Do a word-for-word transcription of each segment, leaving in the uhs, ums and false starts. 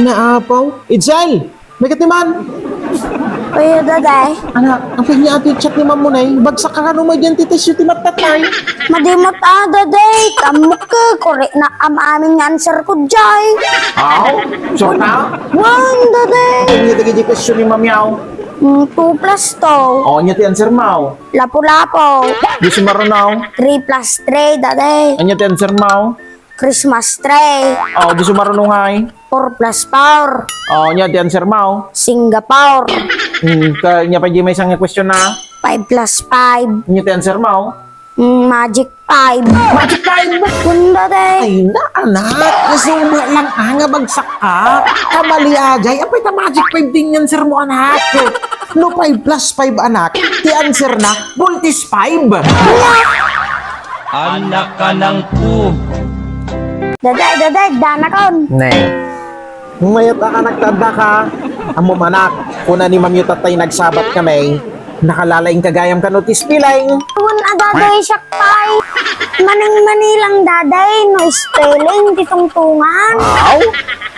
Naapaw? Ijay! May katiman! Kuya, Daday. Anak, ang pagniya ti chat ni Mamunay, bagsak ka kano may diyan ti test ti matatay? Madimat a, Daday. Tamok ka, kore na am amin nga answer ko, Jay. Aw? Sure ka? Wan, Daday. Ang pagniya ti question ni Mamiaw? Mm, two plus two. O, niya ti answer mo. Lapu-lapu. Di sumarunaw. Three plus three, Daday. Anya ti answer mo? Christmas tree. O, di sumarunaw ngay. Four plus four. O, anya ti answer mo? Singapore. Hmm, ka, nya pa di may isang question na? Five plus five. Anya ti answer mo? Mm, magic five. Magic five? Kunda, day. Ay, na, anak. Nasuma lang, ah, nga bagsak ka. Kamali, ah, Jay. Apay ta magic five din yan, sir mo, anak. No five plus five, anak, ti answer na, voltis five. Anak ka ng pu. Daday, daday, danakon. Nay. Mayat a ka nagtanda ka. Ammom, anak, kuna ni Ma'am Yutatay nagsabat kami. Nakalalaing ka gayam kano ti spelling. Wen a, daday, siak pay. Maneng-mani lang, daday, no spelling ti tungtungan. Aw?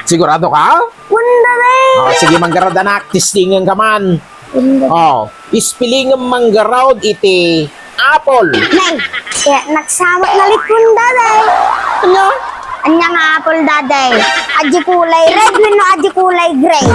Sigurado ka? Wen, daday. Ah, sige, manggarad, anak. Testingan ka man. Wen, daday. Oh, spelling manggarad iti apple. Nay, kaya nagsamat na litpon, daday. Anya? Anya nga apple, daday? Adi kulay red, wenno adi kulay gray?